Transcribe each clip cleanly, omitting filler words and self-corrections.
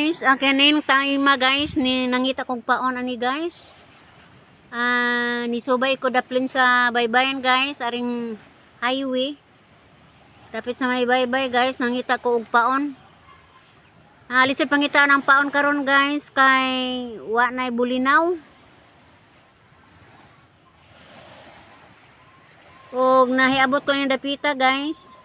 Guys, kaning time, guys, ni nangita kog paon ani, guys. Nisubay ko daplin sa baybayan, guys, aring highway. Dapit sa may baybay, guys, nangita ko og paon. Lisod pangitaan ang paon karon, guys, kay wa nay bulinaw. Og nahiabot ko ning dapita, guys.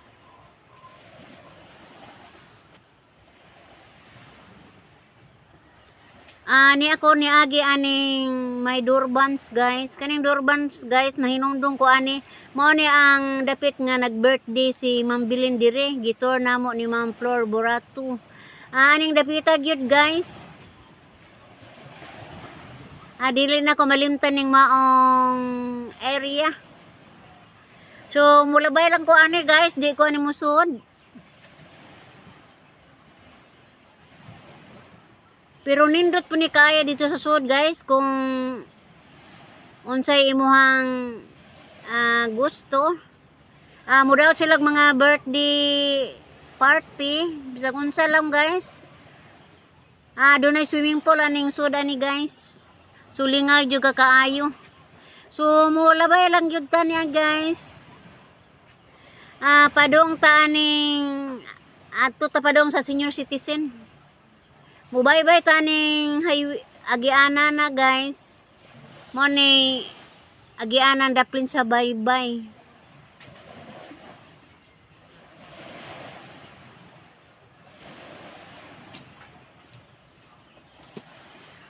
Ni ako niagi aning may Durbans, guys. Kaning Durbans, guys, nahinungdong ko ani. Mao ni ang dapit nga nag-birthday si Ma'am Bilin dire, gitor namo ni Ma'am Flor Borato. Aning dapita gyud, guys. Dili na ko malimtan ning maong area. So mulabay lang ko ani, guys, di ko ani musod. Pero nindot po ni kaya dito sa sud, guys, kung unsay imuhang gusto. Mudaot sila mga birthday party, bisag unsa lang, guys. Dunay swimming pool aning sud ani, guys. Sulingay jud ka kaayo. So mulabay lang gyud ta niya, guys. Padong ta aning adto ta padong sa senior citizen. Mubaybay ta ning highway agianan na, guys. Mo ni agianan daplin sa baybay.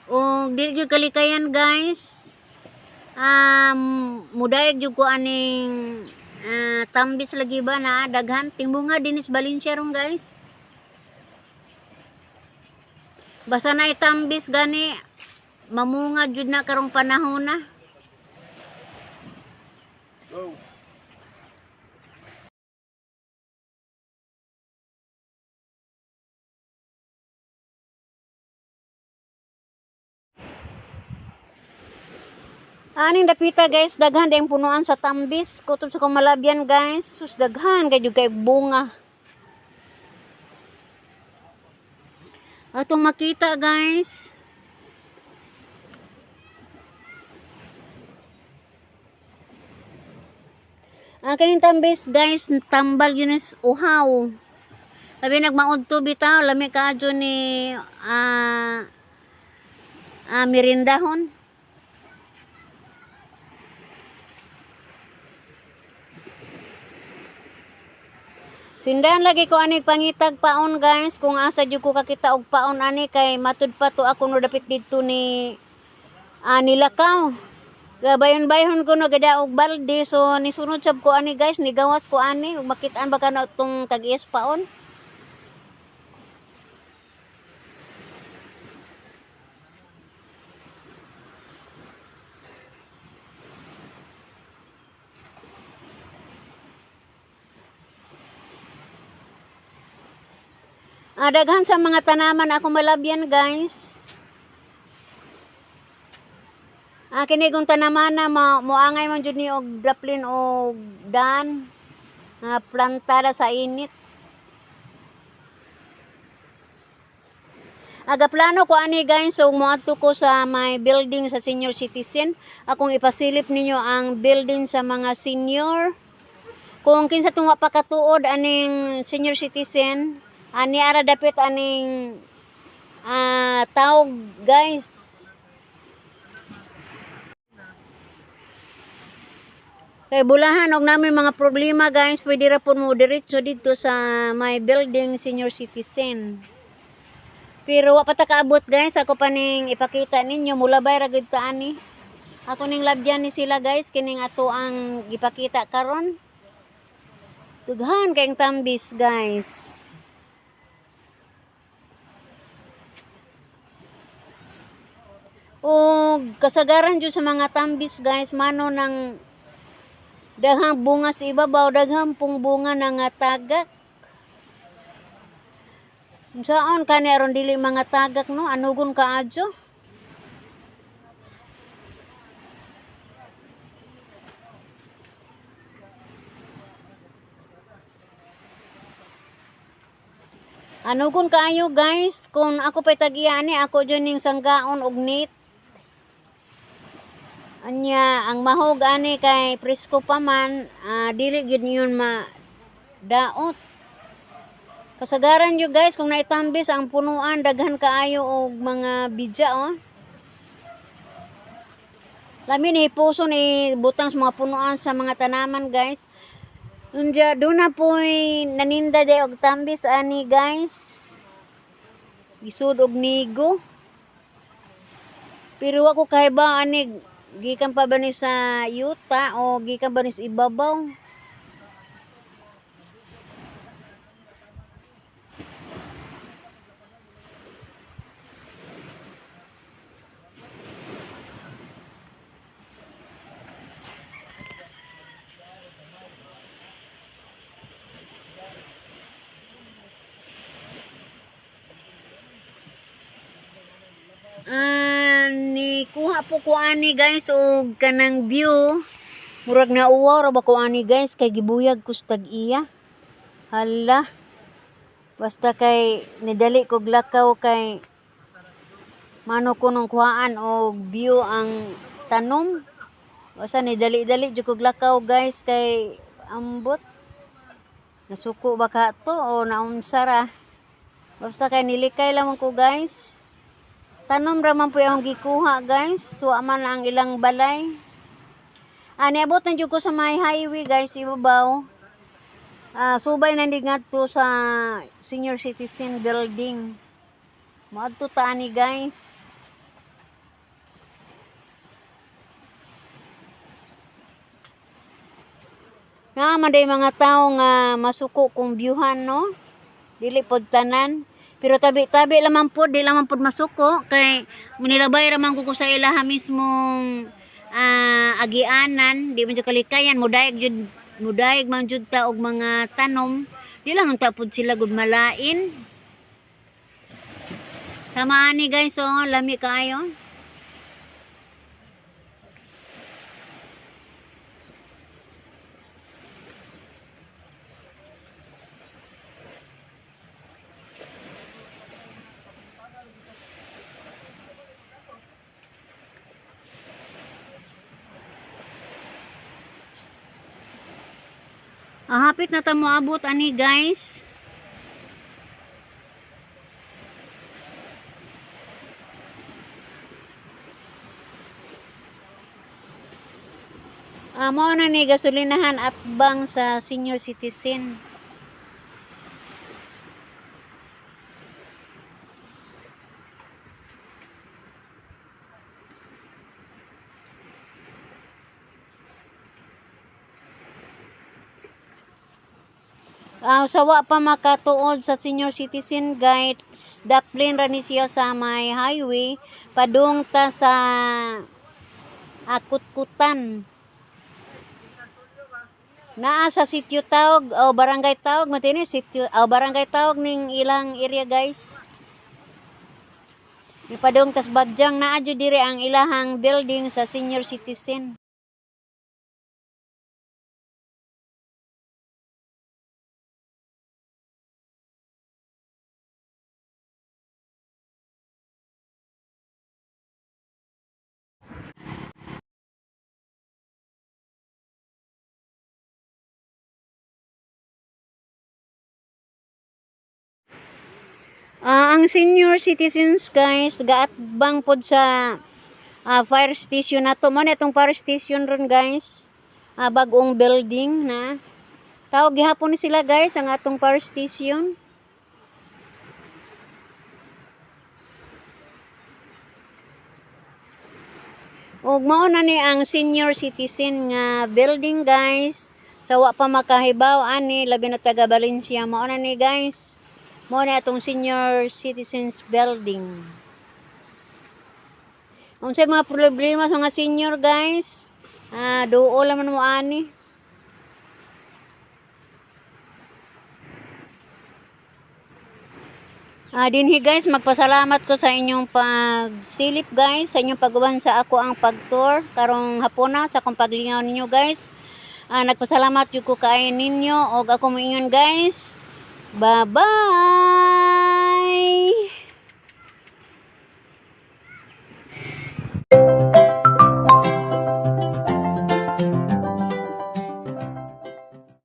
Og dili jud kalikayan, guys. Mudayag jud ko aning tambis lagi ba na daghan timbunga dinis Valencia ron, guys. Basta na itambis gani mamunga jud na karong panahon na. Go. Aning dapita, guys, daghan dayong punuan sa tambis. Kutob sa kumalabyan, guys. Sus, daghan kay jud kay bunga. Atong makita, guys. Ang kaning tambis, guys, tambal yun is uhaw. Sabi nagmaudto bitaw, lami kaadyo ni merindahon. Sindahan lagi ko ani pangitag paon, guys, kung asa jud ko kakita og paon ani kay matud pa to ako no dapit didto ni nilakaw. Gabayon-bayon ko no gada og balde, so nisunod sab ko ani, guys, nigawas ko ani ug makitaan ba kana tong tag-iyas paon. Daghan sa mga tanaman ako malabyan, guys. Kini kung tanaman na moangay man jud ni og daplin og dan nga planta sa init. Aga plano ko ani, guys, so moadto ko sa my building sa senior citizen. Akong ipasilip ninyo ang building sa mga senior. Kung kinsa tong wa pa katuod aning senior citizen, ani ara dapit aning tawg, guys. Kay bulahan og namin mga problema, guys, pwede ra pud mo diretso didto sa my building senior citizen. Pero wa pa ta kaabot, guys, ako pa ning ipakita ninyo, mulabay ra gyud ta ani. Ako ning labyan ni sila, guys, kining ato ang gipakita karon. Dughan kayong tambis, guys. O kasagaran jud sa mga tambis, guys, mano ng daghang bunga sa ibabaw, daghang pong bunga na nga tagak. Unsaon kani aron dili mga tagak, no? Anugon ka adyo? Anugon kaayo, guys, kung ako pa'y tagiya ani, ako jud ning sanggaon og net. Anya, ang mahog ani kay presko pa man, dili gyud yun ma daot. Kasagaran jud, guys, kung naitambis ang punuan, daghan kaayo og mga bidya, oh. Lami ni puso ni butang sa mga punuan sa mga tanaman, guys. Unya duna po'y naninda day og tambis ani, guys. Gisud og nigo. Pero wa ko kahibaw ani gikan pa ba ni sa yuta o gikan ba ni sa ibabaw. Ni kuha po ko ani, guys, og kanang view. Murag nauwaw ra ba ko ani, guys, kay gibuyag ko sa tag-iya. Hala. Basta kay nidali kog lakaw kay mano ko nung kuhaan og view ang tanom. Basta nidali-dali jud kog lakaw, guys, kay ambot. Nasuko ba ka to o naunsa ra? Basta kay nilikay lamang ko, guys. Tanom ra man po akong gikuha, guys. Suwa man ang ilang balay. Niabot na jud ko sa may highway, guys, ibabaw. Subay na ndi ngadto sa senior citizen building. Moadto ta ani, guys. Naa man day mga tao nga masuko kung viewhan, no. Dili pod tanan. Pero tabi-tabi lamang pod, di lamang pod masuko kay manilabay ra man ko sa ilaha mismong agianan, di man jud kalikayan, mudayeg jud, mudayeg man jud ta og mga tanom. Di lang unta pod sila gud malain. Sama ani, guys, oh, lami kaayo. Hapit na ta moabot ani, guys. Mao na ni gasolinahan atbang sa senior citizen. Sa wa pa makatuod sa senior citizen, guys, daplin ra ni siya sa may highway padung ta sa Akutkutan. Naa sa sitio Tawag o barangay Tawag matini sitio o barangay Tawag ning ilang area, guys. Mipadung tas Badyang, naa jud diri ang ilahang building sa senior citizen. Ang senior citizens, guys, gaatbang pod sa fire station na to. Mo na itong fire station ron, guys. Bagong building na. Tawag gihapon ni sila, guys, ang atong fire station. Ug mao na ni ang senior citizen nga building, guys. Sa wa pa makahibaw ani, labi na taga Valencia, mao na ni, guys. Mao na atong senior citizens building. Unsay mga problema sa mga senior, guys? Duol man mo ani. Dinhi, guys, magpasalamat ko sa inyong pagsilip, guys, sa inyong pag-uban sa ako ang pagtour karong hapona sa akong paglingaw ninyo, guys. Nagpasalamat jud ko kaayo ninyo og ako moingon, guys. Bye-bye.